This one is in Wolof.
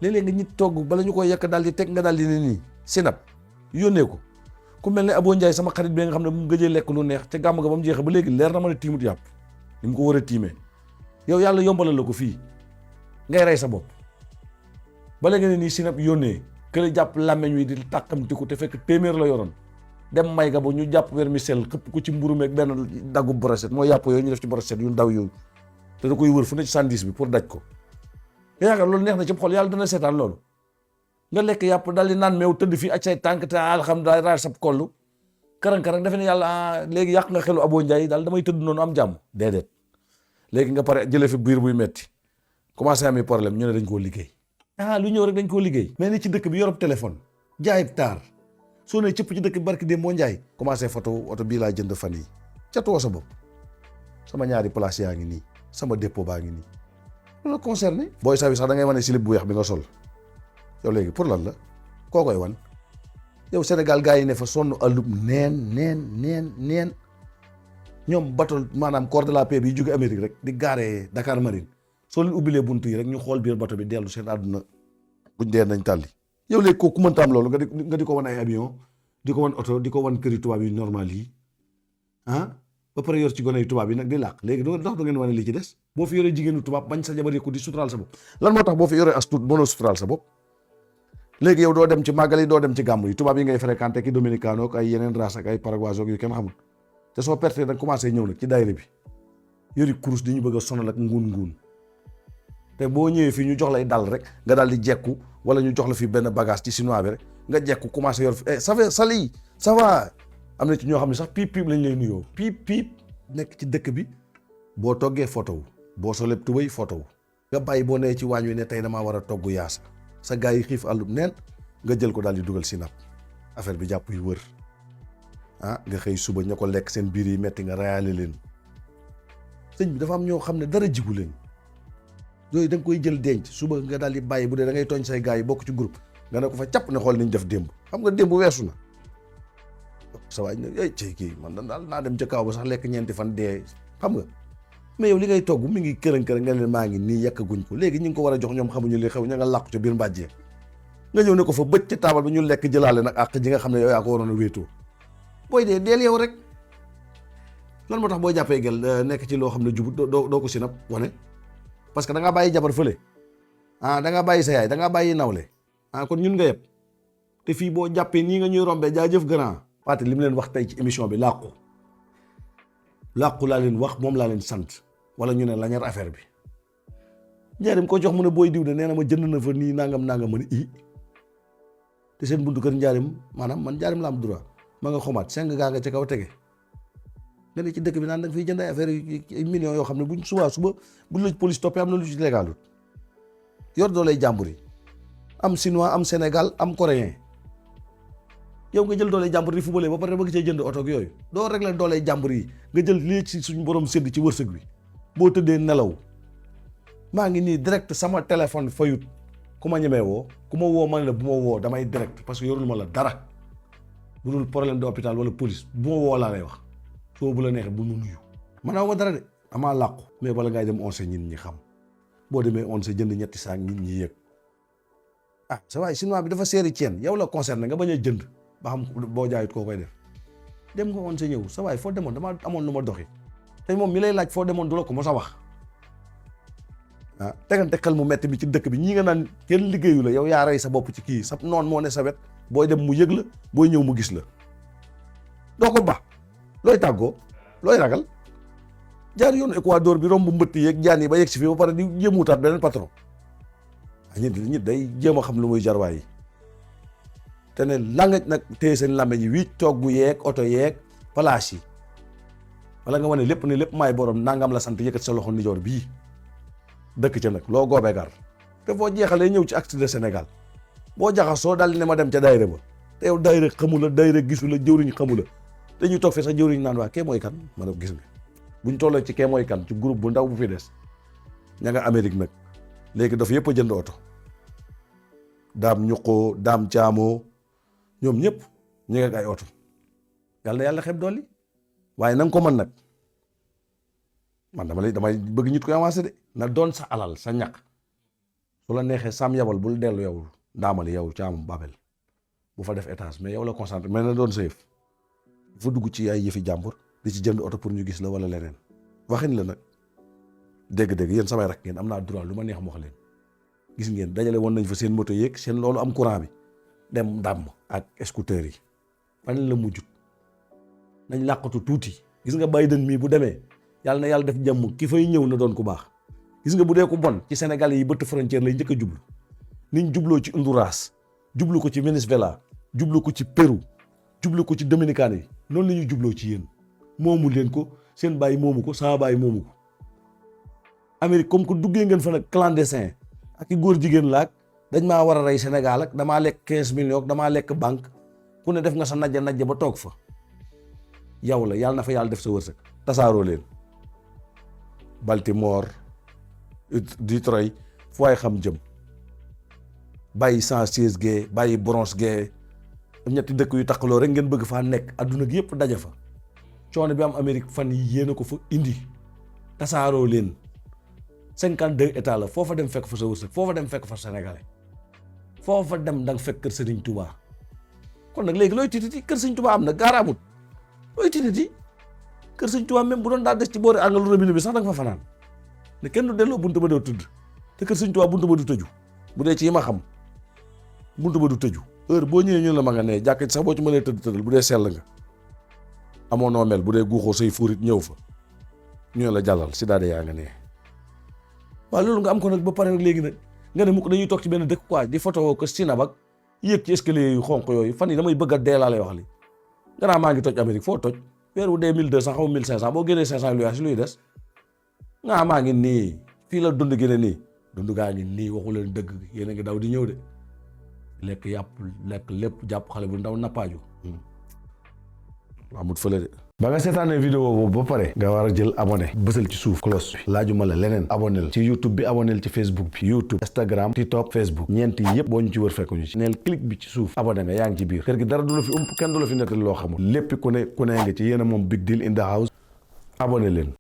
léeg-léeg nga ñit togg bala ñu koy yekk daal di teg nga daal di ne nii sinap yónnee ko ku mel ne Abo Ndiaye sama xarit bi nga xam ne bu mu gëjee lekk lu neex te gàmm nga ba mu jeexee ba léegi leer na ma ne tiimut yàpp ni mu ko war a tiimee yow yàlla yombalal la ko fii ngay rey sa bopp bala nga ne nii sinap yónnee kële jàpp làmmeñ wi di tàkkamtiku te fekk téeméer la yoroon dem may ga ba ñu jàpp vermicelle xëpp ko ci mburu meeg benn daggu brochette mooy yàpp yooyu ñu def ci brochette yu ndaw yooyu te da koy wër fu ne ci sandis bi pour daj ko nga yaakaar loolu neex na ci xol yàlla dana seetaan loolu nga lekk yàpp daal di naan meew tëdd fii ak say tànk te alhamdulilah raar sab kollu karang-karang defe ne yàlla léegi yàq nga xelu Abo Ndiaye daal damay tëdd noonu am jàmm déedéet léegi nga pare jëlee fi biir buy metti commencé amee problème ñu ne dañ koo liggéey lu ñëw rek dañ koo liggéey mais ni ci dëkk bi yorob téléphone jaayib taar soo ne cëpp ci dëkk bi barki dem moo Ndiaye commencé photo oto bii laa jënd fan yi ca too sa bopp sama ñaari place yaa ngi nii sama dépôt baa ngi nii lu la concerné booy sawi sax da ngay wane slip bu weex bi nga sol yow léegi pour lan la koo koy wan yow Sénégal gars yi ne fa sonn allub neen ñoom bateau maanaam corps de la paix bi jóge Amérique rek di gaaree Dakar Marine soo leen ubbilee buntu yi rek ñu xool biir bateau bi dellu seen àdduna buñ dee nañ tàlli yow léegi kooku mënta am loolu nga di ko wan ay avion di ko wan oto di ko wan këri tubaab yi normal yi ba pare yor ci gone yu tubaab yi nag di làq léegi doo ndax du ngeen wane li ci des boo fi yoree jigéenu tubaab bañ sa jabar yëkku di suturaal sa bopp lan moo tax boo fi yoree as tuut mënoo suturaal sa bopp léegi yow doo dem ci màggal yi doo dem ci gàmm yi tubaab yi ngay fréquenté ki dominicano ak ay yeneen race ak ay paraguayo yu kenn xamul te soo perte da nga commencé ñëw nag ci daayira bi yori kurus di ñu bëgg a sonal ak nguun te boo ñëwee fii ñu jox lay dal rek nga daal di jekku wala ñu jox la fi benn bagage ci chinois bi rek nga jekku commencé yor ça va sali ça va am na ci ñoo xam ne sax piip lañ lay nuyoo piip nekk ci dëkk bi boo toggee photo wu boo solee tubéy photo wu nga bàyyi boo nee ci waañ wi ne tey damaa war a togg yaasa sa gars yi xiif àllub neen nga jël ko daal di dugal sinap affaire bi jàpp yu wër nga xëy suba ña ko lekk seen biir yi metti nga rayaale leen sëñ bi dafa am ñoo xam ne dara jigu leen yooyu da nga koy jël denc suba nga daal di bàyyi bu dee da ngay tooñ say gars yi bokk ci groupe nga ne ko fa càpp ne xool niñ def démb xam nga démb weesu na sa waay ne ay cey kii man daal naa dem ca kaw ba sax lekk ñeenti fan dee xam nga mais yow li ngay togg mi ngi kërën nga leen maa ngi nii yekk guñ ko léegi ñu ngi ko war a jox ñoom xamuñu li xew ña nga làqu ca biir mbàjjee nga ñëw ne ko fa bëcc ci taabal bi ñu lekk jëlaale nag àq ji nga xam ne yow yaa ko waroon a wéetoo booy dee deel yow rek lan moo tax boo jàppee gel nekk ci loo xam ne jubut doo ko sinap wane parce que da ngaa bàyyi jabar fële da ngaa bàyyi sa yaay da ngaa bàyyi nawle kon ñun nga yeb te fii boo jàppee nii nga ñuy rombee jaajëf grand Pathé li mu leen wax tey ci émission bi làqu laa leen wax moom laa leen sant wala ñu ne la ñaar affaire bi njaarim ko jox mu ne booy diw de nee na ma jënd na fa nii nangam ma ne te seen buntu kër njaarim maanaam man njaarim la am droit ma nga xomaat seng gaa nga ca kaw tege nga ne ci dëkk bi naan da nga fiy jënd ay affaire yi millions yoo xam ne buñ suba buñ la police toppee am na lu ci légalut yor doo lay jàmbur yi am chinois am Sénégal am coréen yow nga jël dooley jàmbur yi fubalee ba pare bëgg cee jënd oto ak yooyu doo régler dooley jàmbur yi nga jël lii ci suñu borom sédd ci wërsëg bi boo tëddee nelaw maa ngi nii direct sama téléphone fayut ku ma ñemee woo ku ma woo ma ne la bu ma woo damay direct parce que yorul ma la dara bu dul problème de hôpital wala police bu ma woo laa lay wax soo bu la neexee bu nu nuyu man aw ma dara de amaa làqu mais bala ngay dem onse ñit ñi xam boo demee onse jënd ñetti saak nit ñi yëg sa waay chinois bi dafa seeri ceen yow la concerné nga bañ a jënd ba xam boo jaayut koo koy def dem nga onse ñëw sa waay foo demoon dama amoon lu ma doxi te moom mi lay laaj foo demoon du la ko mos a wax tegante xel mu metti bi ci dëkk bi ñii nga naan kenn liggéeyu la yow yaa rey sa bopp ci kii sa noon moo ne sa wet booy dem mu yëg la booy ñëw mu gis la doo ko ba looy tàggoo looy ragal jaar yoonu Ecuador bi romb mbëtt yeeg jaan yi ba yegg si fii ba pare di jéemutaat beneen patron ñit day jéem a xam lu muy jarwaay yi te ne langaj nag téye seen làmmeñ yi wii togg yeeg oto yeeg place yi wala nga wane lépp ne lépp maay borom nangam la sant yëkkat sa loxo ndijoor bii dëkk ca nag loo goobee gar te foo jeexalee ñëw ci acte de Sénégal boo jaxasoo daal ne ma dem ca daayira ba te yow daayira xamula daayira gisu la jëwriñ xamula te ñu toog fi sax jëwriñ naan waa kee mooy kan ma ne gis nga buñ tollee ci kee mooy kan ci groupe bu ndaw bu fi des ña nga Amérique nag léegi dafa yëpp a jënd oto daam ñuqoo daam caamoo ñoom ñëpp ñu ngi ay oto yàlla na yàlla xeeb dolli waaye na nga ko mën nag man damay bëgg nit koy avancé de na doon sa alal sa ñaq su la neexee Sam Yabal bul dellu yow ndaamali yow Caam Babel bu fa def étage mais yow la concentré mais na doon sa yëf bu fa dugg ci ay yëfi jàmbur di ci jënd oto pour ñu gis la wala leneen waxin la nag dégg-dégg yéen samay rak ngeen am naa droit lu ma neex mu wax leen gis ngeen dajale woon nañ fa seen moto yeeg seen loolu am courant bi dem ndàmm ak scooter yi fan la mujjut nañ làqatu tuuti gis nga Biden mii bu demee yàlla na yàlla def jàmm ki fay ñëw na doon ku baax gis nga bu dee ku bon ci Sénégal yi bëtt frontière lay njëkk a jublu niñ jubloo ci Honduras jublu ko ci Venezuela jublu ko ci Pérou jublu ko ci Dominicain yi noonu la ñuy jubloo ci yéen moomu leen ko seen bàyyi moomu ko sama bàyyi moomu ko Amérique comme que duggee ngeen fa nag clandestin ak i góor jigéen laak dañ maa war a rey Sénégal ak damaa lekk 15 millions damaa lekk banque ku ne def nga sa najja ba toog fa yow la yàlla na fa yàlla def sa wërsëg tasaaroo leen Baltimore Detroit fu waay xam jëm bàyyi 116 gee bàyyi Bronx gee ñetti dëkk yu takkaloo rek ngeen bëgg faa nekk adduna gi yëpp daje fa coono bi am Amérique fan yi yéen a ko fa indi tasaaroo leen 52 états la foofa dem fekk fa sa wërsëg foofa dem fekk fa sénégalais foofa dem da nga fekk kër Serigne Touba kon nag léegi looy tititi kër Serigne Touba am na gaara amut looy tititi kër Serigne Touba même bu doon daa des ci boori angalu robinet bi sax da nga fa fanaan ne kenn du delloo buntu ba doo tudd te kër Serigne Touba buntu ba du tëju bu dee ci yi ma xam buntu ba du tëju heure boo ñëwee ñu la ma nga ne jàkk ci sax boo ci mënee tëddal bu dee sell nga amoo noo mel bu dee guuxoo say fuurit ñëw fa ñu la jàllal si daade yaa nga ne waaw loolu nga am ko nag ba pare léegi nag nga ne mukk dañuy toog ci benn dëkk quoi di photo ko Sinap ak yéeg ci escalier yu xonq yooyu fan yi damay bëgg a dee laa lay wax li nga naa maa ngi toj Amérique foo toj weer wu dee 1200 xaw 1500 boo génnee 500 lu si luy des nga maa ngi nii fii la dund gi ne nii dund gaa ngi nii waxu leen dëgg yéen a ngi daw di ñëw de lekk yàpp lekk lépp jàpp xale bu ndaw nappaaju amut fële de ba nga seetaanee vidéo boobu ba pare nga war a jël abonné bësal ci suuf cloche bi laajuma la leneen abonné ci YouTube bi abonné ci Facebook bi YouTube Instagram TikTok Facebook ñeenti yëpp boo ñu ci wër fekk ñu ci neel clic bi ci suuf abonné nga yaa ngi ci biir kër gi dara du la fi kenn du la fi nettali loo xamul lépp ku ne nga ci yéen a moom big deal in the house abonné leen